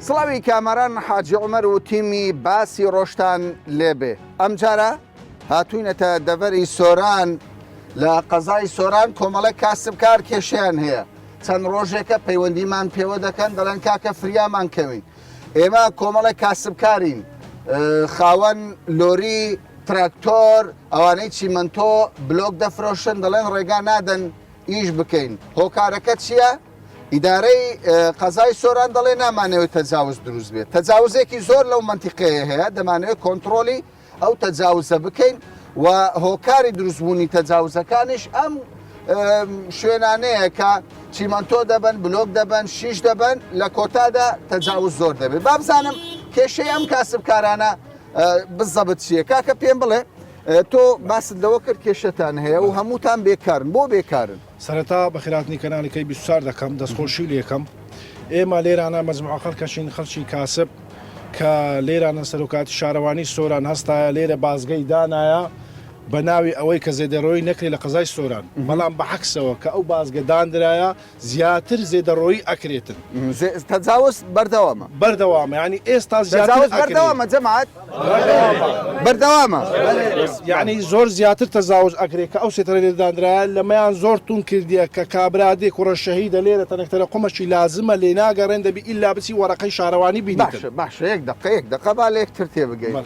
سڵاوی کامەران حاجی عومەر و تیمی باسی ڕۆژتان لێبێ ئەمجارە هاتوینەتە دەڤەری سۆران لە قەزای سۆران کۆمەڵێک کاسبکار کێشیان هەیە چەند ڕۆژێکە پەیوەندیمان پێوە دەکەن دەڵێن کاکە فریامان کەوین ئێمە کۆمەڵێک کاسبکارین خاوەن لۆری تراکتۆر ئەوانەی چیمەنتۆ بلۆک دەفرۆشن دەڵێن ڕێگا نادەن ئیش بکەین هۆکارەکە چییە؟ ئیدارەی قەزای سۆران دەڵێ نامانەوێت تەجاوز دروست بێت تەجاوزێکی زۆر لەو منتیقەیە هەیە دەمانەوێت کۆنتترۆلی ئەو تەجاوزە بکەین و هۆکاری دروستبوونی تەجاوزەکانیش ئەم شوێنانەیە کە چیمەنتۆ دەبن بلۆک دەبن شیش دەبن لە کۆتادا تەجاوز زۆر دەبێت بابزانم کێشەی ئەم کاسبکارانە بزەبت چییە کاکە پێم بڵێ تۆ باست لەوە کرد کێشەتان هەیە و هەمووتان بێکارن بۆ بێکارن؟ سەرەتا بەخێرهاتنی کەناڵی کەی 24 دەکەم دەستخۆشی لێکەم ئێمە لێرانە مەجموعە خەڵکەشین خەڵکی کاسب کە لێرانە سەرۆکاتی شارەوانی سۆران هەستایە لێرە بازگەی دانایە بە ناوی ئەوەی کە زێدەڕۆیی نەکرێت لە قەزای سۆران بەڵام بە عەکسەوە کە ئەو بازگە داندرایە زیاتر زێدەڕۆیی ئەکرێتن. تەجاوز بەردەوامە. بەردەوامە یانی ئێستا زیاتر تەجاوز بەردەوامە جەماعەت بەردەوامە. یانی زۆر زیاتر تەجاوز ئەکرێ کە ئەو سێتەرە لێرە داندرایە لەمەیان زۆر توند کردیە کە کابرا دێ کوڕە شەهیدە لێرە تەنەکتەرە قومەکی لازمە لێ ناگەڕێن دەبی ئیلا بچی وەرەقەی شارەوانی بینیتن. باشە باشە یەک دەقە یەک دەقە با لە یەکتر تێبگەین.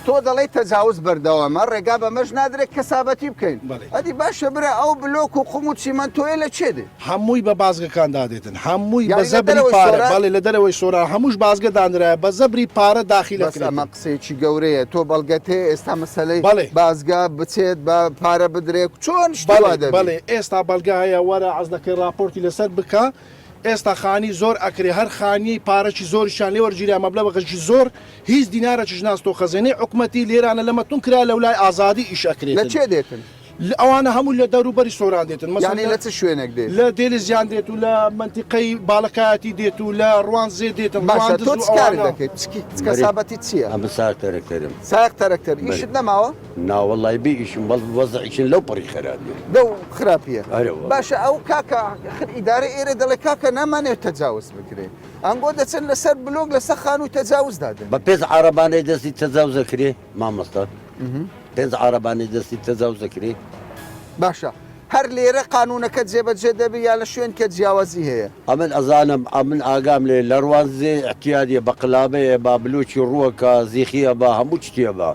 تۆ دەڵێی تەجاوز بەردەوامە ڕێگا بەمەش نادرێت کەسابەتی بکەین ئەدی باشە برا ئەو بلۆک و قوم و چیمەنتۆیە لە چێ دێ؟ هەمووی بە بازگەکان دادێتن هەمووی بە زەبری پارە بەڵێ لە دەرەوەی سۆران هەمووش بازگە دانرایە بە زەبری پارە داخیل بەس ئەمە قسەیەکی گەورەیە تۆ بەڵگەت هەیە ئێستا مەسەلەی بازگە بچێت بە پارە بدرێت چۆن شتی وا دەبی؟ بەڵێ ئێستا بەڵگە هەیە وەرە عەزلەکەی ڕاپۆرتی لەسەر بکە ئێستا خانی زۆر ئەکرێ هەر خانیەی پارەکی زۆریشیان لێ وەرگیرا مەبلەغەکی زۆر هیچ دینارەکیش ناستۆ خەزێنەی حکومەتی لێرانە لەمە تون کرا لەولای ئازادی ئیش ئەکرێتن. لە چێ دێتن؟ ئەوانە هەموو لە دەورو بەری سۆران دێتن مەسەلەن یانی لە چ شوێنێک دێت؟ لە دێلزیان دێت و لە مەنتیقەی باڵەکایەتی دێت و لە ڕواندزێ دێتن باشە ڕواندز تۆ و چ کارت ئەوانە. دەکەیت؟ چ چ کەسابەتیت چییە؟ ئەمن سایەق تەرەکتەرم. سایەق تەرەکتەر ئیشت نەماوە؟ نا وەڵای بێ ئیشم بەڵ وەزعیشن لەو پەڕی خەرابیە. لەو خراپیە. ئەرێ وەڵا. باشە ئەو کاکە ئاخر ئیدارەی ئێرە دەڵێ کاکە نامانەوێت تەجاوز بکرێ. ئەنگۆ دەچن لەسەر بلۆک لەسەر خانوو تەجاوز دادەنێن. بە پێنج عارەبانەی دەستی تەجاوز ئەکرێ مامۆستا پێنج عارەبانەی دەستی تەجاوز ئەکرێ. باشە هەر لێرە قانونەکە جێبەجێ دەبی یا لە شوێن کە جیاوازی هەیە؟ ئەمن ئەزانم ئەمن ئاگام لێ لە ڕواندزێ ئیعتیادیە بە قلابەیە با بلۆکی ڕوەکە زیخیە با هەموو شتیە با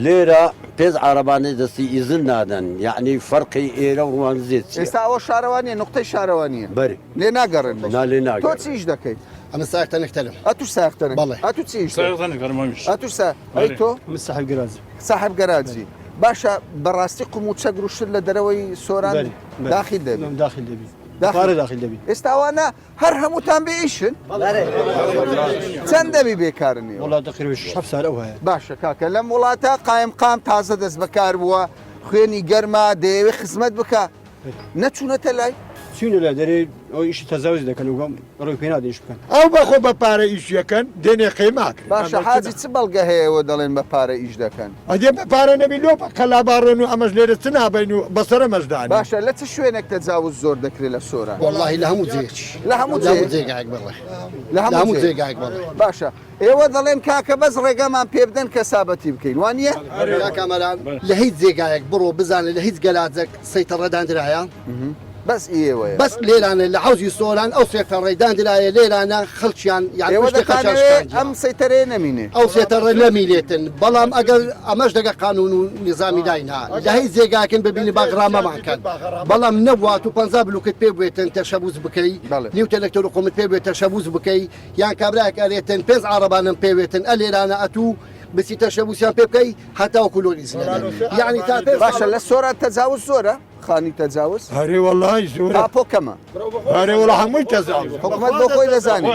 لێرە پێنج عارەبانەی دەستی ئیزن نادەن یەعنی فەرقی ئێرە و ڕواندزێ چیە؟ ئێستا ئەوە شارەوانیە نوقتەی شارەوانیە. بەرێ. لێ ناگەڕێن نا لێ ناگەڕێن. تۆ چ ئیش دەکەیت؟ ئەمن سایەق تەنکتەرم. ئەتوش سایەق تەنک؟ بەڵێ. ئەتو چ ئیش دەکەیت؟ سایەق تەنکتەرم ئەمیش. ئەتوش سایەق ئەی تۆ؟ من ساحب گەراجم. ساحب گەراجی. باشە بەڕاستی قوم و چەک روشت لە دەرەوەی سۆران داخیل دەبی؟ داخیل دەبی. پارە داخیل دەبی. ئێستا ئەوانە هەر هەمووتان بێ ئیشن؟ چەند دەبی بێکارن ئێوە؟ وەڵا تەقریبا شەش حەفت سال ئەو هەیە. باشە کاکە لەم وڵاتە قایمقام تازە دەست بەکار بووە خوێنی گەرمە دەیەوێ خزمەت بکا نەچوونەتە لای؟ چوینە لای دەرێ ئەو ئیشی تەزاوز دەکەن و ڕێی پێ نادەن ئیش بکەن. ئەو بەخۆ بە پارە ئیش یەکەن دێنێ قەیماکرێ. باشە حاجی چ بەڵگە هەیە ئێوە دەڵێن بە پارە ئیش دەکەن؟ ئەدێ بە پارە نەبی لۆ بە قەلابا ڕۆن و ئەمەش لێرە چ نابەین و بەسەرە مەش دانێن. باشە لە چ شوێنێک تەجاوز زۆر دەکرێ لە سۆران؟ وەڵاهی لە هەموو جێیەکی. لە هەموو جێیەک؟ لە هەموو جێگایەک بەڵێ. لە هەموو جێگایەک بەڵێ. باشە ئێوە دەڵێن کاکە بەس ڕێگامان پێ بدەن کەسابەتی بکەین وا نییە؟ کاک کامەران لە هیچ جێگایەک بڕۆ بزانە لە هیچ گەلاجەک سەیتەڕە داندرایە؟ بەس ئی ئێوەیە. بەس لێرانە لە حەوزی سۆران ئەو سەیتەڕەی داندرایە لێرانە خەڵکیان یان ئێوە پشتی خەڵکیان دەتانەوێ شکاندیە. ئەم سەیتەرەیە نەمینێ؟ ئەو سەیتەڕە نەمینێتن بەڵام ئەگەر ئەمەش دەگە قانون و نیزامی داینا لە هیچ جێگاکن ببینی با غرامەمان کەن بەڵام نەبوات و 50 بلوکت پێ بوێتن تەشەبوس بکەی بەڵێ. نیو تەلەکتەر و قومت پێ بوێت تەشەبوس بکەی یان کابرایەک ئەرێتن پێنج عارەبانم پێ وێتن ئەلێرانە ئەتوو بچی تەشەبوسیان پێ بکەی هەتاوەکو لۆ ئیزن ئەدەن یەعنی تا پێنج باشە لە سۆران تەجاوز زۆرە؟ خانی تەجاوز؟ ئەرێ وەڵای زۆرە. تاپۆ کەمە. ئەرێ وەڵا هەمووی تەجاوز. حکومەت بۆ خۆی دەزانێ.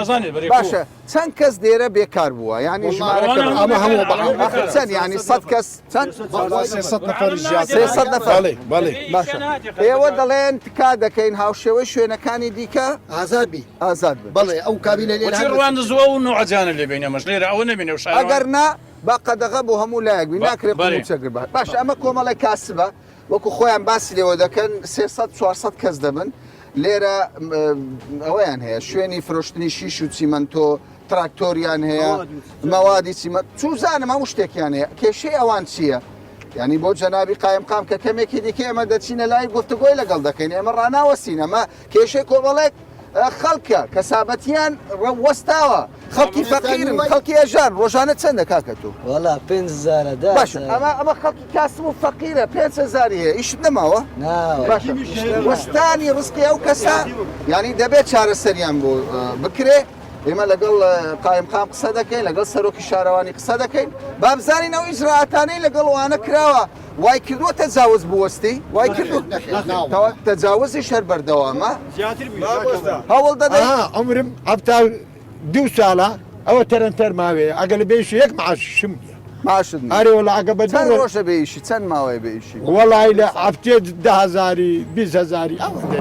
باشە چەند کەس لێرە بێکار بووە یعنی ژمارەکە ئەمە هەموو بە عام. ئاخر چەند یعنی 100 کەس چەند؟ 300 نەفەر زیاتر. 300 نەفەر. بەڵێ بەڵێ. باشە ئێوە دەڵێن تکا دەکەین هاوشێوەی شوێنەکانی دیکە ئازاد بی. ئازاد بن. بەڵێ ئەو کابینە لێرە وەچی هەر ڕواندز و ئەو نوعەجانە لێ بینە مەش لێرە ئەوە نەبینە و شارەوانی. ئەگەر نا با قەدەغە بۆ هەموو لایەک بی ناکرێ بەڵێ. قوم و چەگر بە باشە ئەمە کۆمەڵێک کاسبە وەکو خۆیان باسی لێوە دەکەن 300 400 کەس دەبن. لێرە ئەوەیان هەیە شوێنی فرۆشتنی شیش و چیمەنتۆ تراکتۆریان هەیە مەوادی چیمە چوزانم هەموو شتێکیان هەیە کێشەی ئەوان چییە؟ ینی بۆ جەنابی قایمقام کە کەمێکی دیکە ئێمە دەچینە لای گفتوگۆی لەگەڵ دەکەین ئێمە ڕناوەسین ئەمە کێشەی کۆمەڵێک خەڵکە کەسابەتیان وەستاوە خەڵکی فەقیرن خەڵکی ئەژان ڕۆژانە چەندە کاکە تۆ وەڵا 5000 دا باشە ئەمە ئەمە خەڵکی کاسب و فەقیرە 5000 هەیە ئیشت نەماوە باشە وەستانی ڕزقی ئەو کەسە یعنی دەبێت چارەسەریان بۆ بکرێ ئێمە لەگەڵ قایمقام قسە دەکەین لەگەڵ سەرۆکی شارەوانی قسە دەکەین بابزانین ئەو ئیجرائاتانەی لەگەڵ وانە کراوە وای کردووە تەجاوز بوەستی وای کردووە تەجاوزیش هەر بەردەوامە هەوڵ دەدەی عمرم 72 ساڵە ئەوە تەرەنتەر ماوەیە ئەگەر لە بێشی یەک معاششم نییە معاشت نییە ئەرێ وەڵا ئەگە بە چەند ڕۆژە بێئیشی چەند ماوەیە بێئیشی وەڵای لە هەفتێ دە هەزاری 20 هەزاری ئەوەندە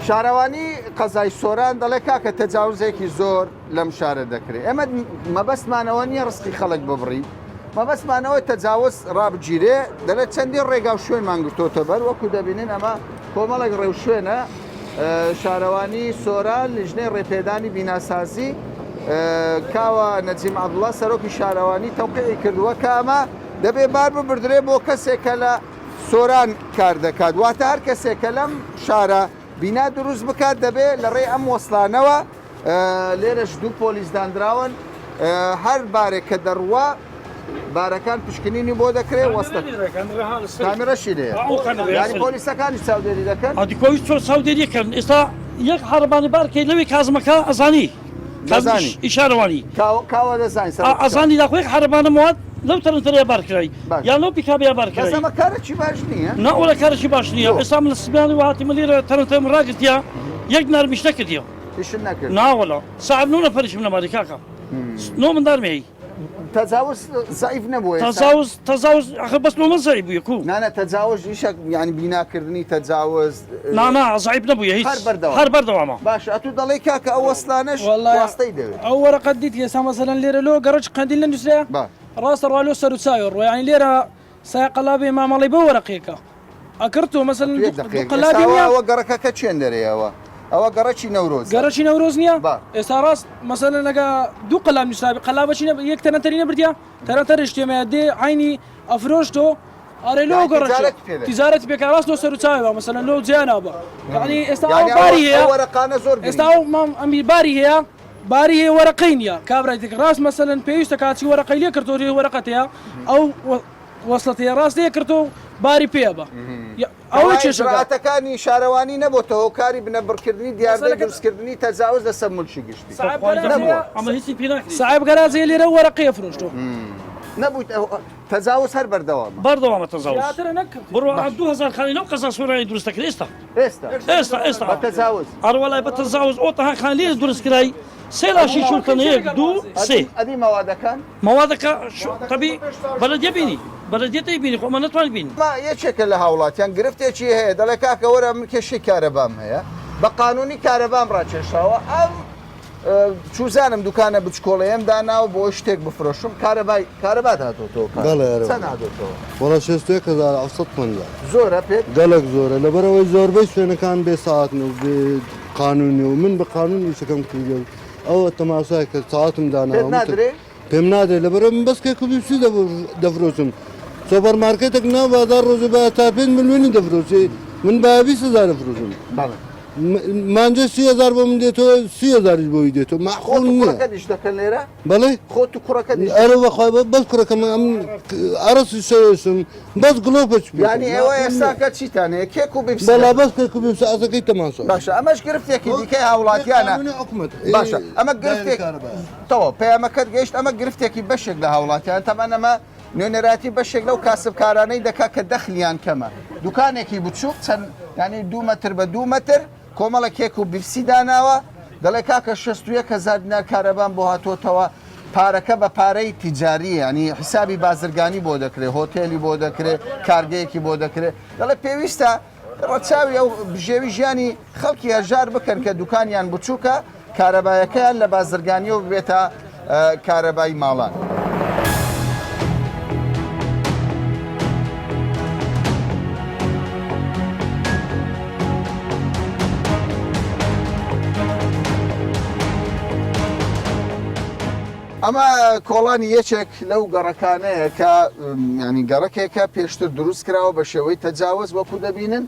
شارەوانی قەزای سۆران دەڵێ کاکە تەجاوزێکی زۆر لەم شارە دەکرێت ئێمە مەبەستمانەوە نییە ڕسقی خەڵک ببڕین مەبەستمانەوە تەجاوز ڕابگیرێ دەڵێت چەندین ڕێگا و شوێنمان گرتۆتە بەر وەکو دەبینن ئەمە کۆمەڵێک ڕێوشوێنە شارەوانی سۆران لیژنەی ڕێپێدانی بیناسازی کاوە نەجیم عەبدوڵا سەرۆکی شارەوانی تەوقیعی کردووە کە ئەمە دەبێ بار ببردرێ بۆ کەسێک کە لە سۆران کار دەکات واتە هەر کەسێک کە لەم شارە بینا دروست بکات دەبێ لە ڕێی ئەم وەسڵانەوە لێرەش دوو پۆلیس دانراون هەر بارێک کە دەڕوا بارەکان پشکنینی بۆ دەکرێت وەستە کامێرەشی لێ یانی پۆلیسەکانی چاودێری دەکەن ئەدیکۆی چۆ چاودێری کەن ئێستا یەک حربانی بارکەی لەوێ کازمەکە ئەزانی دەزانی ئیشارەوانی کاوە دەزانی ئەزانی داخۆ یەک حربانە مواد لەو تەرەنتەرەیە بار کرای یان لەو پیکابەیە بار کرای ئەمە کارێکی باش نییە نا وەڵا کارێکی باش نییە ئێستا من لە سبیانی وهاتی من لێرە تەرەنتەرم ڕاگرتیە یەک نارمیش نەکردیە ئیشت نەکرد نا وەڵا ساعت نۆ نەفەریشم نەمادی کاکە نۆ مندارم هەی تەجاوز زەعیف نەبووە ئێستا؟ تەجاوز تەجاوز ئەخر بەس لۆ من زەعیف بوویە کو؟ نا نا تەجاوز ئیشەک یانی بیناکردنی تەجاوز نا نا زەعیف نەبوویە هیچ هەر بەردەوامە هەر بەردەوامە. باشە ئەتوو دەڵێی کاکە ئەو وەسلانەش وەڵا واستەی دەوێ. ئەو وەرەقەت دیت ئێستا مەسەلەن لێرە لۆ گەڕەکی قەندیل نەنووسرایە با. ڕاستە ڕوا لۆ سەروچاوێ ڕوا یانی لێرە سایە قەلابێ مامەڵەی بەو وەرەقەیەکە ئەکڕ تۆ مەسەلەن یەک دوو دەقیق قەلابی ئێستا نییە ئەوە گەڕەکەکە چێن دەرێ ئەوە ئەوە گەڕەکی نەورۆزە گەڕەکی نەورۆز نییە با. ئێستا ڕاست مەسەلەن ئەگە دوو قەلاب نووسرابێ قەلابەکی نە یەک تەنەتەری نەبردیە تەنەتەرش تێمەیە دێ عەینی ئەفرۆشتۆ ئەرێ لۆ یانی گەڕەکێ تیجارەتی پێ دەکرد. تیجارەتی پێ کە ڕاست لۆ سەروچاوێ با مەسەلەن لۆ جێیان نابا یانی ئێستا ئەو یانی ئەوە باری هەیە ئەو وەرەقانە زۆر ئێستا گرنگن. ئەو مام ئەمیر باری هەیە باری هەیە وەرەقەی نییە کابرای تک ڕاست مەسەلەن پێویستە کاچی وەرەقەی لێ کردۆ وەرەقەت هەیە ئەو وەسڵەتەیە ڕاست لێ کردۆ و باری پێ بە ئەوە کێشەکە. ئیجرائاتەکانی شارەوانی نەبۆتە هۆکاری بنەبڕکردنی دیاردەی دروستکردنی تەجاوز لەسەر مولکی گشتی. نەبووە. ساحێب گەراجەیە لێرە وەرەقەی فرۆشتووە. نەبوویت تەجاوز هەر بەردەوامە. بەردەوامە تەجاوز. زیاترە نەک کەمتر. بڕوا 2000 خانی لەو قەزا سۆرانی دروست دەکرێت ئێستا. ئێستا. ئێستا ئێستا. بە تەجاوز. ئەرە وەڵای بە تەجاوز ئۆ تەها خانی لێرە دروست کرای سێ لاشی شورتەنە یەک دوو سێ. ئەدی مەوادەکان؟ مەوادەکە تەبی بەلەدیە بینی بەلەدیە تەی بینی خۆ ئەمە نەتوانی بینی. ئەمە یەکێکە لە هاوڵاتیان گرفتێکی هەیە دەڵێ کاکە وەرە من کێشەی کارەبام هەیە بە قانونی کارەبام ڕاکێشاوە ئەم چوزانم دوکانە بچکۆڵەیەم داناوە بۆ شتێک بفرۆشم کارەبای کارەبات هاتۆتەوە بەڵێ ئەرێ چەند هاتۆتەوە؟ وەڵا 61750 زۆرە پێت؟ گەلەک زۆرە لەبەرئەوەی زۆربەی شوێنەکان بێ سەعاتن و بێ قانونی و من بە قانون ئیشەکەم کردیە و ئەوە تەماشای کرد سەعاتم داناوە پێت نادرێ؟ پێم نادرێ لەبەرئەوەی من بەس کێک و بیپسی دەفرۆشم سۆپەر مارکێتێک ناو بازاڕ ڕۆژێ بە چار پێنج ملیۆنی دەفرۆشێ من بە 20 هەزار دەفرۆشم بەڵێ مانجە 30 هەزار بۆ من دێتەوە 30 هەزاریش بۆی دێتەوە خۆت مەعقول و نییە کوڕەکەت ئیش دەکەن لێرە؟ بەڵێ خۆت و کوڕەکەت ئیش ئەرە بەخوای بەس کوڕەکەم ئەم ئەرەسی شەوێشم بەس گڵۆپە چ پێ یانی ئێوە ئێستاکە چیتان هەیە کێک و بیپسی بەڵا دەکەن؟ بەس کێک و بیپسی ئەسەکەی تەماشا باشە ئەمەش گرفتێکی دیکەی هاوڵاتیانە باشە ئەمە گرفتێک تەواو پەیامەکەت گەیشت ئەمە گرفتێکی بەشێک لە هاوڵاتیان تەمان ئەمە نوێنەراتی بەشێک لەو کاسبکارانەی دەکا کە دەخلیان کەمە دوکانێکی بچووک چەند ینی دوو مەتر بە دوو مەتر کۆمەڵە کێک و بیپسی داناوە دەڵێ کاکە 61 هەزار دینار کارەبام بۆ هاتۆتەوە پارەکە بە پارەی تیجاری ینی حیسابی بازرگانی بۆ دەکرێت هۆتێلی بۆ دەکرێت کارگەیەکی بۆ دەکرێت دەڵێ پێویستە. ڕەچاوی ئەو بژێوی ژیانی خەڵکی هەژار بکەن کە دوکانیان بچووکە، کارەبایەکەیان لە بازرگانیەوە ببێتە کارەبای ماڵان. ئەمە کۆڵانی یەکێک لەو گەڕەکانەیە کە ینی گەڕەکێکە پێشتر دروست کراوە بە شێوەی تەجاوز وەکو دەبینن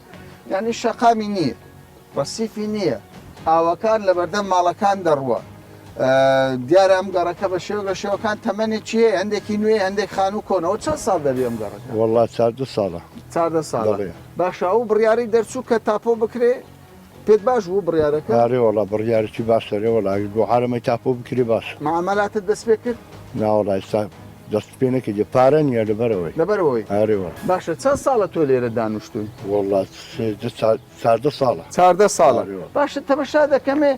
یعنی شەقامی نییە ڕەسیفی نییە ئاوەکان لەبەردەم ماڵەکان دەڕوە دیارە ئەم گەڕەکە بە شێوە لە شێوەکان تەمەنێکی هەیە هەندێکی نوێ هەندێک خانوو کۆنەوە چەند ساڵ دەبێ ئەم گەڕەکە وەڵا چاردە ساڵە چاردە ساڵە باشە ئەو بڕیارەی دەرچوو کە تاپۆ بکرێ پێت باش بوو بڕیارەکە؟ ئارێ وەڵا بڕیارێکی باشە رێ وەڵا ئەگەر بۆ عالەمەی تاپۆ بکرێ باشە. مەعامەلاتت دەست پێ کرد؟ نا وەڵا ئێستا دەست پێ نەکردیە پارە نیە لەبەرئەوەی. لەبەرئەوەی؟ ئارێ وەڵا. باشە چەند ساڵە تۆ لێرە دانوشتووی؟ وەڵا 13 14 ساڵە. 14 ساڵە. ئارێ وەڵا. باشە تەمەشا دەکەمێ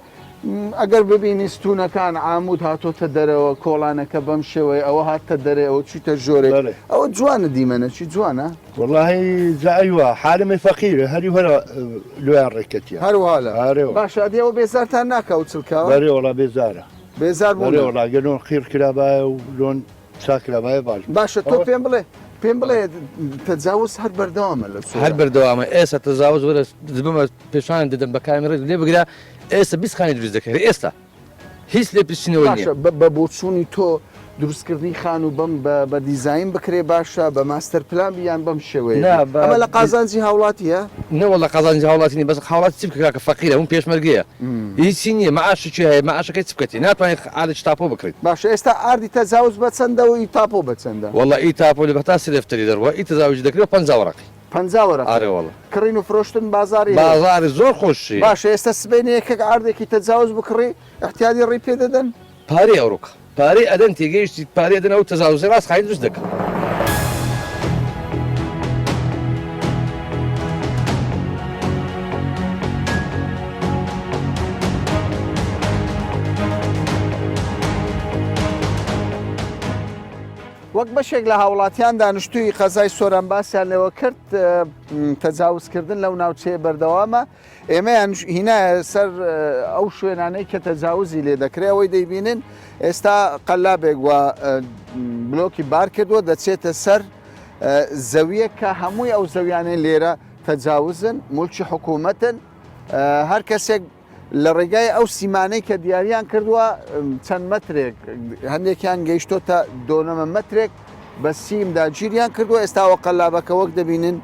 ئەگەر ببینی ستوونەکان عامود هاتۆتە دەرەوە کۆڵانەکە بەم شێوەیە ئەوە هاتتە دەرێ ئەوە چوویتە ژۆرێ بەڵێ. ئەوە جوانە دیمەنەکی جوانە؟ وەڵاهی جا ئەیوا حالمەی فەقیرە هەری وەرە لۆیان ڕێکەتیە. هەر وا لە. ئارێ وەڵا. باشە ئەدی ئەوە بێزارتان ناکا ئەو چڵکاوە؟ بەرێ وەڵا بێزارە. بێزار بوونە؟ بەرێ وەڵا گەر لۆن قیڕ کرابایە و لۆن چاک کرابایە باش بوو. باشە تۆ پێم بڵێ پێم بڵێ تەجاوز هەر بەردەوامە لە سۆران؟ هەر بەردەوامە ئێستا تەجاوز وەرە بمە پێشانت دەدەم بە کامێرە لێ بگرە ئێستا 20 خانی دروست دەکرێت ئێستا. هیچ لێپرسینەوە نیە. باشە بە بۆچوونی تۆ دروستکردنی خانوو بەم بە دیزاین بکرێ باشە بە ماستەر پلان بی یان بەم شێوەیە بی؟ ئەمە لە قازانجی هاوڵاتیە؟ نەوەڵا قازانجی هاوڵاتی نیە بەس هاوڵاتی چی بکە کاکە فەقیرە هەموو پێشمەرگەیە هیچی نیە مەعاشێکی هەیە مەعاشەکەی چ بکەتی ناتوانێت عادێکی تاپۆ بکڕیت. باشە ئێستا ئاردی تەجاوز بە چەندە و ئی تاپۆ بە چەندە؟ وەڵا ئی تاپۆ لە هەتا سێ دەفتەری دەڕوا ئی تەجاوزی دەکرێ بە 50 وەرەقی. 50 وەرەقی. ئارێ وەڵا. کڕین و فرۆشتن بازاڕی هەیە؟ بازاڕی زۆر خۆشی. باشە ئێستا سبەینێ یەکێک عەردێکی تەجاوز بکڕی ئیعتیادی ڕی پێ دەدەن؟ پارەی ئەوڕۆکە پارەی ئەدەن تێگەیشتی پارەی ئەدەن ئەو تەجاوزەی ڕاست خانی دروست دەکەن. وەک بەشێک لە هاوڵاتیان دانیشتووی قەزای سۆران باسیان لێوە کرد تەجاوزکردن لەو ناوچەیە بەردەوامە ئێمەیان هینایە سەر ئەو شوێنانەی کە تەجاوزی لێ دەکرێت ئەوەی دەیبینن ئێستا قەلابێک و بلۆکی بار کردووە دەچێتە سەر زەویە کە هەمووی ئەو زەویانەی لێرە تەجاوزن ملکی حکوومەتن هەر کەسێک لە ڕێگای ئەو سیمانەی کە دیاریان کردووە چەند مەترێک هەندێکیان گەیشتۆتە دۆنەمە مەترێک بە سیم داگیریان کردووە ئێستاوە قەلابەکە وەک دەبینن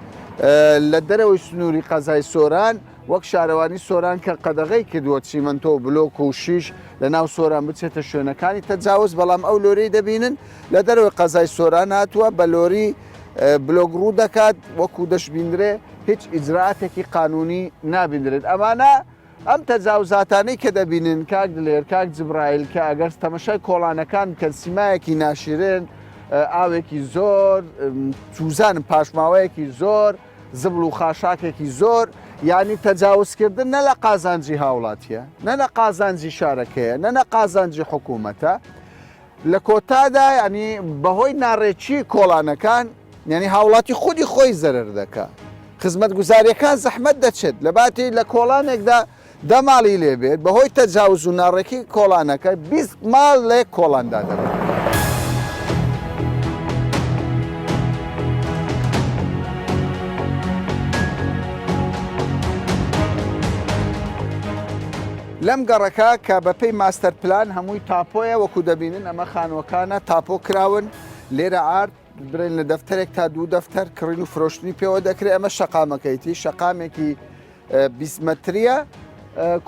لە دەرەوەی سنووری قەزای سۆران وەک شارەوانی سۆران کە قەدەغەی کردووە چیمەنتۆ و بلۆک و شیش لە ناو سۆران بچێتە شوێنەکانی تەجاوز بەڵام ئەو لۆری دەبینن لە دەرەوەی قەزای سۆران هاتووە بە لۆری بلۆک ڕوو دەکات وەکو دەشبیندرێ هیچ ئیجرائاتێکی قانونی نابیندرێت ئەمانە ئەم تەجاوزاتانەی کە دەبینن کاک دلێر کاک جبرائیل کە ئەگەر تەمەشای کۆڵانەکان بکەن سیمایەکی ناشرێن ئاوێکی زۆر چوزانم پاشماوەیەکی زۆر زبڵ و خاشاکێکی زۆر یعنی تەجاوزکردن نە لە قازانجی هاوڵاتیە نە لە قازانجی شارەکەیە نە لە قازانجی حکوومەتە لە کۆتادا یعنی بەهۆی ناڕێکی کۆڵانەکان یعنی هاوڵاتی خودی خۆی زەرەر دەکا خزمەتگوزاریەکان زەحمەت دەچێت لە باتی لە کۆڵانێکدا دە ماڵی لێ بێت بەهۆی تەجاوز و ناڕێکی کۆڵانەکە 20 ماڵ لە یەک کۆڵاندا دەبن. لەم گەڕەکە کە بەپێی ماستەر پلان هەمووی تاپۆیە وەکو دەبینن ئەمە خانووەکانە تاپۆ کراون لێرە عارد برێن لە دەفتەرێک تا دوو دەفتەر کڕین و فرۆشتنی پێوە دەکرێت ئەمە شەقامەکەیتی شەقامێکی 20 مەتریە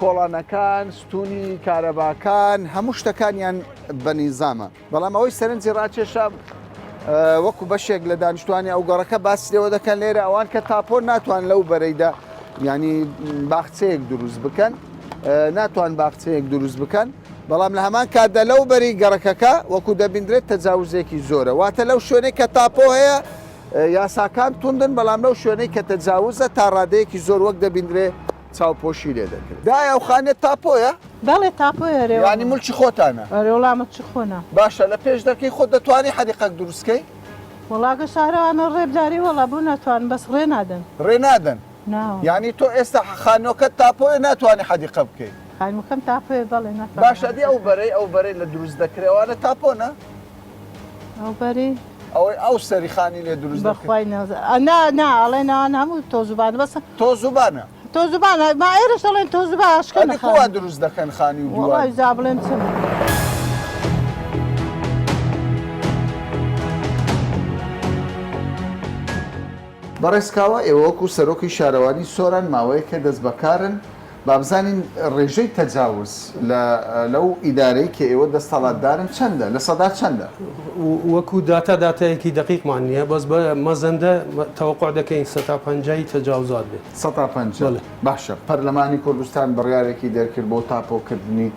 کۆڵانەکان ستونی کارەباکان هەموو شتەکانیان بە نیزامە بەڵام ئەوەی سەرنجی ڕاکێشا وەکو بەشێک لە دانیشتوانی ئەو گەڕەکە باسی لێوە دەکەن لێرە ئەوان کە تاپۆ ناتوان لەو بەرەیدا ینی باخچەیەک دروست بکەن ناتوان باخچەیەک دروست بکەن بەڵام لە هەمان کاتدا لەو بەری گەڕەکەکە وەکو دەبیندرێت تەجاوزێکی زۆرە واتە لەو شوێنێک کە تاپۆ هەیە یاساکان توندن بەڵام لەو شوێنەی کە تەجاوزە تا ڕادەیەکی زۆر وەک دەبیندرێ چاوپۆشی لێ دەکرێت. دایە ئەو خانیە تاپۆیە؟ بەڵێ تاپۆیە ئەرێ وەڵا. یانی مولکی خۆتانە؟ ئەرێ وەڵا مولکی خۆنە. باشە لە پێش دەرکەی خۆت دەتوانی حەدیقەک دروست کەی؟ وەڵا گە شارەوانە ڕێ بداری وەڵا بۆ ناتوانم بەس ڕێ نادەن. ڕێ نادەن؟ یانی تۆ ئێستا خانوەکەت تاپۆیە ناتوانی حەدیقە بکەی؟ خانوەکەم تاپۆیە بەڵێ ناتوانم. باشە ئەدی ئەو بەرەی ئەو بەرەی لە دروست دەکرێ ئەوانە تاپۆ نە؟ ئەو بەری؟ ئەوەی ئەو سەری خانی لێ دروست دەکرێ. بەخوای نازانم نا نا ئەڵێن ئەوان هەموو تۆزوبانە بەس. تۆزوبانە؟ تۆزوبانە ما ئێرەش دەڵێن تۆزوبا ئەشکەنە ئەدی کوا دروست دەکەن خانی و دیوار؟ وەڵای جا بڵێم چم. بەڕێز کاوە ئێوە وەکو سەرۆکی شارەوانی سۆران ماوەیەکە دەستبەکارن، با بزانین ڕێژەی تەجاوز لە لەو ئیدارەی کە ئێوە دەستەڵاتدارن چەندە؟ لە سەدا چەندە؟ وەکو داتا داتایەکی دەقیقمان نییە بەس بە مەزەندە تەوەقوع دەکەین سەتا پەنجای تەجاوزات بێت. سەتا 50 بەڵێ. باشە پەرلەمانی کوردستان بڕیارێکی دەرکرد بۆ تاپۆکردنی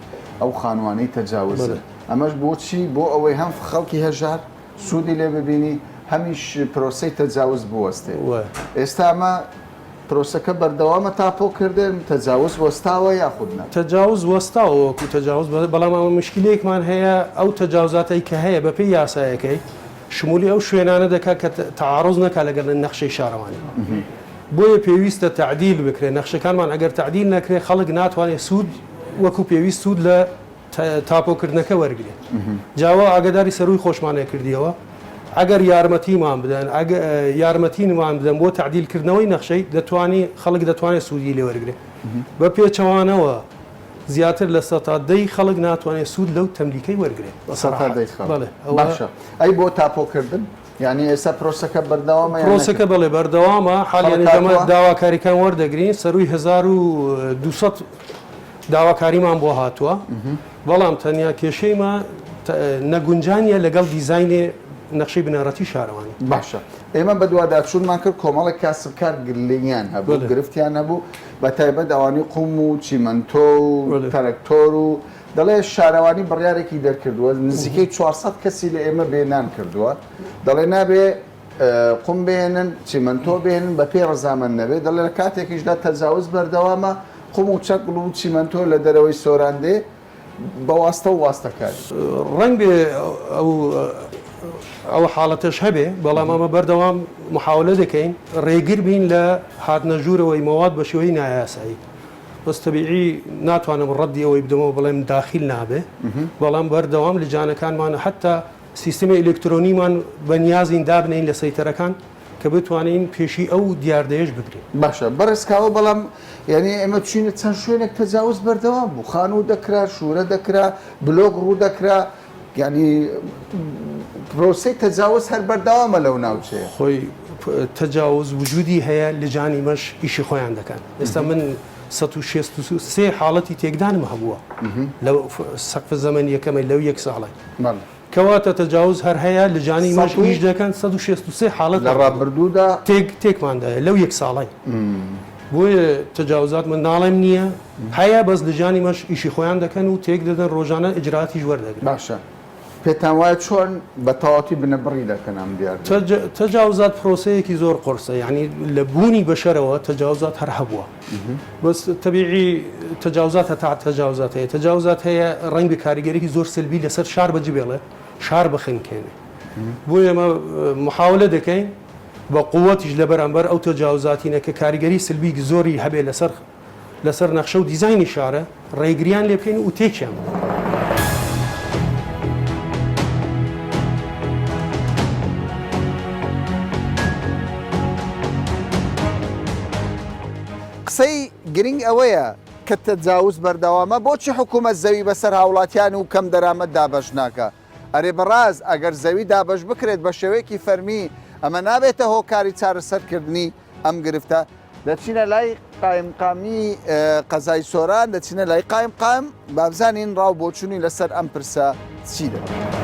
ئەو خانوانەی تەجاوزن بەڵێ. ئەمەش بۆچی؟ بۆ ئەوەی هەم خەڵکی هەژار سوودی لێ ببینی هەمیش پرۆسەی تەجاوز بوەستێ. ئێستا ئەمە پرۆسەکە بەردەوامە تاپۆ کردن تەجاوز وەستاوە یاخود نا؟ تەجاوز وەستاوە وەکو تەجاوز بەڵام ئەمە مشکلەیەکمان هەیە ئەو تەجاوزاتەی کە هەیە بەپێی یاسایەکەی شمولی ئەو شوێنانە دەکات کە تەعاروز نەکات لەگەڵ نەخشەی شارەوانی بۆیە پێویستە تەعدیل بکرێت نەخشەکانمان ئەگەر تەعدیل نەکرێت خەڵک ناتوانێت سوود وەکو پێویست سوود لە تاپۆکردنەکە وەرگرێت جا وا ئاگاداری سەرووی خۆشمانە کردیەوە ئەگەر یارمەتیمان بدەن یارمەتینمان بدەن بۆ تەعدیل کردنەوەی نەخشەی دەتوانی خەڵک دەتوانێت سوودی لێ وەرگرێت بە پێچەوانەوە زیاتر لە سەتا دەی خەڵک ناتوانێت سوود لەو تەملیکەی وەرگرێت سەتا دەی خەڵک باشە ئەی بۆ تاپۆکردن یانی ئێستا پرۆسەکە بەردەوامە یان پرۆسەکە بەڵێ بەردەوامە حالیان ئێمە داواکاریەکان وەردەگرین سەرووی 1200 داواکاریمان بۆ هاتووە بەڵام تەنیا کێشەیمە نەگونجانیە لەگەڵ دیزاینێ نەخشەی بنەڕەتی شارەوانی. باشە ئێمە بەدواداچوونمان کرد کۆمەڵێک کاسبکار گلەییان هەبوو گرفتیان هەبوو بە تایبەت ئەوانەی قوم و چیمەنتۆ و تەرەکتۆر و دەڵێ شارەوانی بڕیارێکی دەرکردووە نزیکەی 400 کەسی لە ئێمە بێ نان کردووە دەڵێ نابێ قوم بێنن چیمەنتۆ بێنن بە پێی ڕەزامەند نەبێ دەڵێ لە کاتێکیشدا تەجاوز بەردەوامە قوم و چەکڵ و چیمەنتۆ لە دەرەوەی سۆران دێ بە واستە و واستەکاری. ڕەنگبێ ئەو ئەو حاڵەتەش هەبێ بەڵام ئەمە بەردەوام محاولە دەکەین ڕێگر بین لە هاتنە ژوورەوەی مەواد بە شێوەی نایاسایی بەس تەبیعی ناتوانم ڕەدی ئەوەی بدەمەوە بڵێم داخیل نابێ بەڵام بەردەوام لجانەکانمان حتا سیستمی ئەلکترۆنیمان بە نیازین دابنین لە سەیتەرەکان کە بتوانین پێشی ئەو دیاردەیەش بگرین. باشە بەڕێز کاوە بەڵام یانی ئێمە چوینە چەند شوێنێک تەجاوز بەردەوام بوو خانوو دەکرا شورە دەکرا بلۆک ڕوو دەکرا یانی پرۆسەی تەجاوز هەر بەردەوامە لەو ناوچەیە. خۆی تەجاوز وجودی هەیە لجانی مەش ئیشی خۆیان دەکەن ئێستا من 163 حاڵەتی تێکدانم هەبووە لەو سەقفە زەمەنیەکەمەی لەو یەک ساڵی کەواتە تەجاوز هەر هەیە لجانی مەش ئیش دەکەن 163 حاڵەت لە ڕابردوودا تێک تێکماندایە لەو یەک ساڵی بۆیە تەجاوزات من ناڵێم نییە هەیە بەس لجانی مەش ئیشی خۆیان دەکەن و تێک دەدەن ڕۆژانە ئیجراتیش وەردەگرن. باشە پێتان وایە چۆن بە تەواوەتی بنەبڕی دەکەن ئەم دیاردەیە؟ تەجاوزات پرۆسەیەکی زۆر قورسە یانی لە بوونی بەشەرەوە تەجاوزات هەر هەبووە بەس تەبیعی تەجاوزات هەتا تەجاوزات هەیە تەجاوزات هەیە ڕەنگە کاریگەریی زۆر سلبی لەسەر شار بەجبێڵێ شار بخنکێنێ بۆیە ئێمە محاولە دەکەین بە قووەتیش لە بەرامبەر ئەو تەجاوزاتینە کە کاریگەری سلبی زۆری هەبێ لەسەر لەسەر نەخشە و دیزاینی شارە ڕێگریان لێ بکەین و تێکیان بدەین. قسەی گرنگ ئەوەیە کە تەجاوز بەردەوامە بۆچی حکوومەت زەوی بەسەر هاوڵاتیان و کەم دەرامەت دابەش ناکا؟ ئەرێ بەڕاست ئەگەر زەوی دابەش بکرێت بە شێوەیەکی فەرمی ئەمە نابێتە هۆکاری چارەسەرکردنی ئەم گرفتە؟ دەچینە لای قایمقامی قەزای سۆران، دەچینە لای قایمقام با بزانین ڕا و بۆچوونی لەسەر ئەم پرسە چی دەبێت.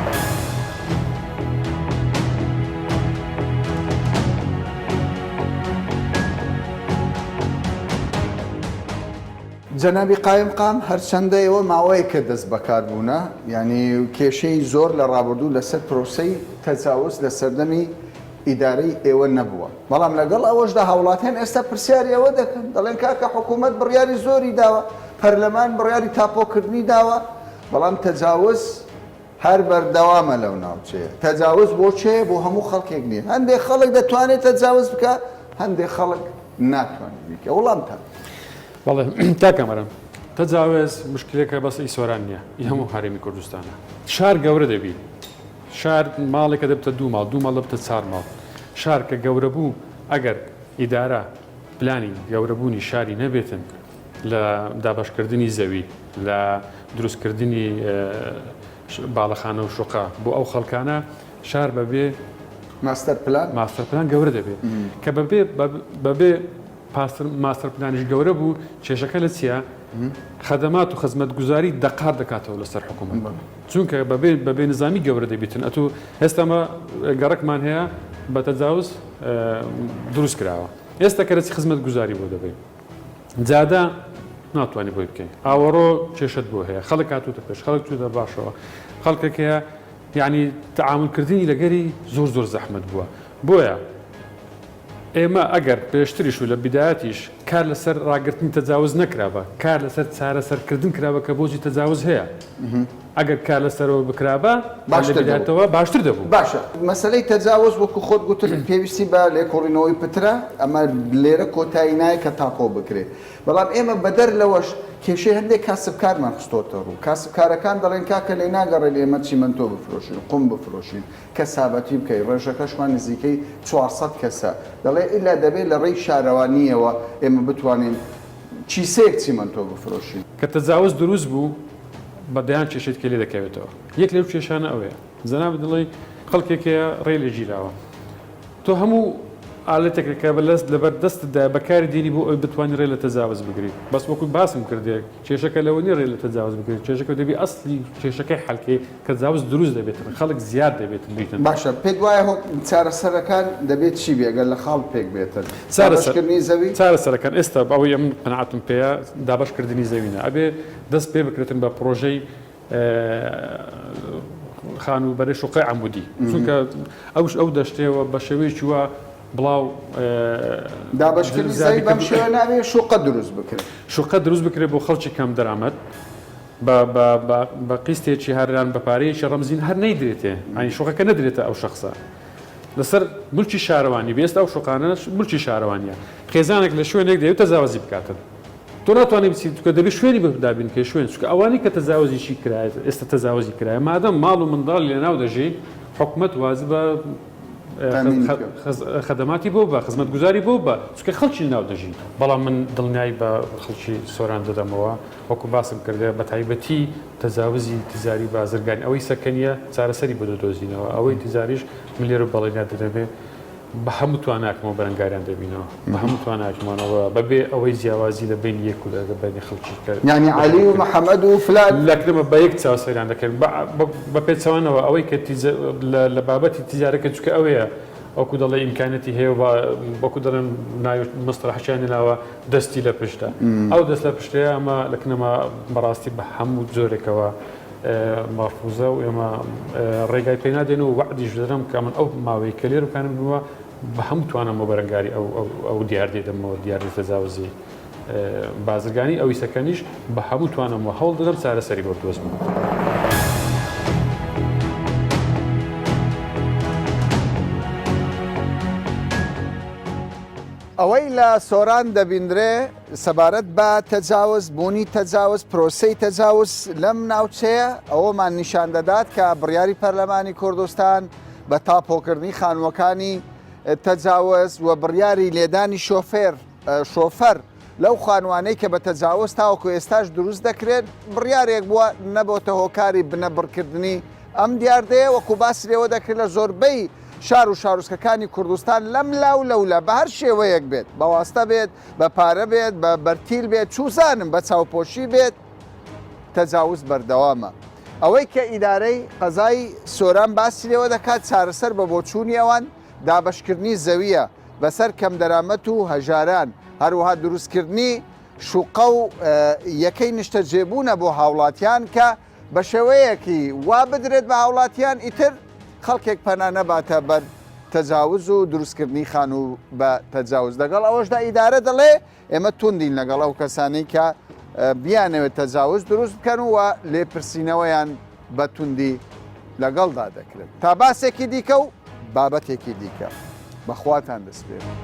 جەنابی قایمقام هەرچەندە ئێوە ماوەیەکە دەست بەکار بوونە یانی کێشەی زۆر لە ڕابردوو لەسەر پرۆسەی تەجاوز لە سەردەمی ئیدارەی ئێوە نەبووە بەڵام لەگەڵ ئەوەشدا هاوڵاتیان ئێستا پرسیاری ئەوە دەکەن دەڵێن کاکە حکوومەت بڕیاری زۆری داوە پەرلەمان بڕیاری تاپۆکردنی داوە بەڵام تەجاوز هەر بەردەوامە لەو ناوچەیە تەجاوز بۆ کێ بۆ هەموو خەڵکێک نییە هەندێک خەڵک دەتوانێت تەجاوز بکە هەندێک خەڵک. ناتوانێت بیکە وڵامتان. بەڵێ کاک کامەران تەجاوز مشکلێکە بەس ئی سۆران نییە ئی هەموو هەرێمی کوردستانە شار گەورە دەبی شار ماڵێکە دەبتە دوو ماڵ دوو ماڵ دەبتە چار ماڵ شار کە گەورە بوو ئەگەر ئیدارە پلانی گەورەبوونی شاری نەبێتن لە دابەشکردنی زەوی لە دروستکردنی باڵەخانە و شوقە بۆ ئەو خەڵکانە شار بەبێ ماستەر پلان ماستەر پلان گەورە دەبێت کە بەبێ بەبێ ماستەر پلانیش گەورە بوو کێشەکە لە چییە؟ خەدەمات و خزمەتگوزاری دەقات دەکاتەوە لەسەر حکوومەت چونکە بەبێ بەبێ نظامی گەورە دەبیتن ئەتو ئێستامە گەڕکمان هەیە بە تەجاوز دروست کراوە ئێستا کەرەسی خزمەت گوزاری بۆ دەبێت جادە ناتوانانی بۆی بکەین ئاوەڕۆ کێشت بۆ هەیە خەڵک هاتوتە پێش خەڵک چوتە باشەوە خەڵکێک هەیە یعنی تعاملکردنی لەگەری زۆر زۆر زەحمت بووە بۆیە ئێمە ئەگەر پێشتریش و لە بیدایەتیش کار لەسەر ڕاگرتنی تەجاوز نەکرابا، کار لەسەر چارەسەرکردن کرابا کە بۆچی تەجاوز هەیە، ئەگەر کار لەسەرەوە بکرابا لە باشتر دەبوو. بیدایەتەوە باشتر دەبوو. باشە مەسەلەی تەجاوز وەکو خۆت گوتت پێویستی بە لێکۆڵینەوەی پترە، ئەمە لێرە کۆتایی نایە کە تاپۆ بکرێ، بەڵام ئێمە بەدەر لەوەش کێشەی هەندێک کاسبکارمان خستۆتە ڕوو، کاسبکارەکان دەڵێن کاکە لێ ناگەڕێن ئێمە چیمەنتۆ بفرۆشین، قوم بفرۆشین، کەسابەتی بکەی ڕێژەکەشمان نزیکەی 400 کەسە دەڵێ ئیلا دەبێ لە ڕێی شارەوانییەوە ئێمە بتوانین کیسەیەک چیمەنتۆ بفرۆشین. کە تەجاوز دروست بوو بە دەیان کێشەی دیکەی لێ دەکەوێتەوە یەک لەو کێشانە ئەوەیە جەنابت دەڵێی خەڵکێک هەیە ڕێی لێ گیراوە تۆ هەموو ئالەتێک کە لەبەر دەستتدایە بەکاری دێنی بۆ ئەوەی بتوانی ڕێ لە تەجاوز بگری بەس وەکو باسم کردێ کێشەکە لەوە نیە ڕێ لە تەجاوز بگری کێشەکە دەبی ئەسلی کێشەکەی حەلکەی تەجاوز دروست دەبێتن خەڵک زیاد دەبێتن بیتن. باشە پێت وایە هۆ چارەسەرەکان دەبێت چی بێ گەر لە خاڵ پێک بێتن؟ دابەشکردنی زەوی؟ چارەسەرەکان ئێستا ئەوەی ئەمن قەناعەتم پێیە دابەشکردنی زەوی نا ئەبێ دەست پێ بکرێتن بە پڕۆژەی خانووبەرەی شوقەی عەمودی چونکە ئەوش ئەو دەشتەوە بە شێوەیەکی وا بڵاو دابەشکردنی زەوی بەم شێوە نابێ شوقە دروست بکرێت. شوقە دروست بکرێت بۆ خەڵکی کەم دەرامەت بە بە بە بە قیستێکی هەران بە پارەیەکی ڕەمزین هەر نەیدرێتێ یانی شوقەکە نەدرێتە ئەو شەخسە لەسەر ملکی شارەوانی بێ ئێستا ئەو شوقانە ملکی شارەوانیە خێزانێک لە شوێنێک دەیەوێت تەجاوزی بکاتن تۆ ناتوانانی بچیت چونکە دەبێت شوێنی بۆ دابین بکەی شوێن چونکە ئەوانەی کە تەجاوزیشی کرایە ئێستا تەجاوزی کرایە مادەم ماڵ و منداڵی لەناو دەژی حکومەت واجبە خەدەماتی بۆ بە خزمەتگوزاری بۆ بە چونکە خەڵکی لەناو دەژی بەڵام من دڵنیایی بە خەڵکی سۆران دەدەمەوە وەکو باسم کردە بە تایبەتی تەجاوزی تجاری بازرگانی ئەوەی سەکەنیە چارەسەری بۆ دەدۆزینەوە ئەوەی تجاریش من لێرە بەڵێنیان دەدەمێ بە هەموو تواناکمەوە بەرەنگاریان دەبینەوە بە هەموو تواناکمانەوە بەبێ ئەوەی جیاوازی لە بەینی یەک و لە بەینی خەڵکی کە یانی عەلی و محەمەد و فلان لەکرمە بە یەک چاو سەیریان دەکەن بە پێچەوانەوە ئەوەی کە لە بابەتی تیجارەکە چونکە ئەوەیە وەکو دەڵێ ئیمکانەتی هەیە و وەکو دەڵێن ناوی مستەڵەحەکیان ناوە دەستی لە پشتە ئەو دەست لە پشتەیە ئەمە لە کنەما بەڕاستی بە هەموو جۆرێکەوە مەرفوزە و ئێمە ڕێگای پێ نادەین و وەعدیش دەدەم کە من ئەو ماوەی کە لێرە بکانم بووە بە هەموو توانم بۆ بەرەنگاری ئەو ئەو دیاردەی دەمەوە دیاردەی تەجاوزی بازرگانی ئەوی سەکەنیش بە هەموو توانم و هەوڵ دەدەم چارەسەری بۆ بدۆزمەوە. ئەوەی لە سۆران دەبیندرێ سەبارەت بە تەجاوز، بوونی تەجاوز، پرۆسەی تەجاوز لەم ناوچەیە ئەوەمان نیشان دەدات کە بڕیاری پەرلەمانی کوردستان بە تاپۆکردنی خانووەکانی تەجاوز و بڕیاری لێدانی شۆفێر شۆفەر لەو خانوانەی کە بە تەجاوز تاوەکو ئێستاش دروست دەکرێن بڕیارێک بووە نەبۆتە هۆکاری بنەبڕکردنی ئەم دیاردەیە وەکو باسی لێوە دەکرێت لە زۆربەی شار و شارۆچکەکانی کوردستان لەم لا و لەولا بە هەر شێوەیەک بێت بە واستە بێت بە پارە بێت بە بەرتیل بێت چوزانم بە چاوپۆشی بێت تەجاوز بەردەوامە. ئەوەی کە ئیدارەی قەزای سۆران باسی لێوە دەکات چارەسەر بە بۆچوونی ئەوان دابەشکردنی زەوییە بەسەر کەمدەرامەت و هەژاران، هەروەها دروستکردنی شوقە و یەکەی نیشتەجێبوونە بۆ هاوڵاتیان کە بە شێوەیەکی وا بدرێت بە هاوڵاتیان ئیتر خەڵکێک پەنا نەباتە بەر تەجاوز و دروستکردنی خانوو بە تەجاوز لەگەڵ ئەوەشدا ئیدارە دەڵێ ئێمە توندین لەگەڵ ئەو کەسانەی کە بیانەوێت تەجاوز دروست بکەن و لێپرسینەوەیان بە توندی لەگەڵدا دەکرێت تا باسێکی دیکە و بابەتێکی دیکە. بەخواتان دەسپێرم.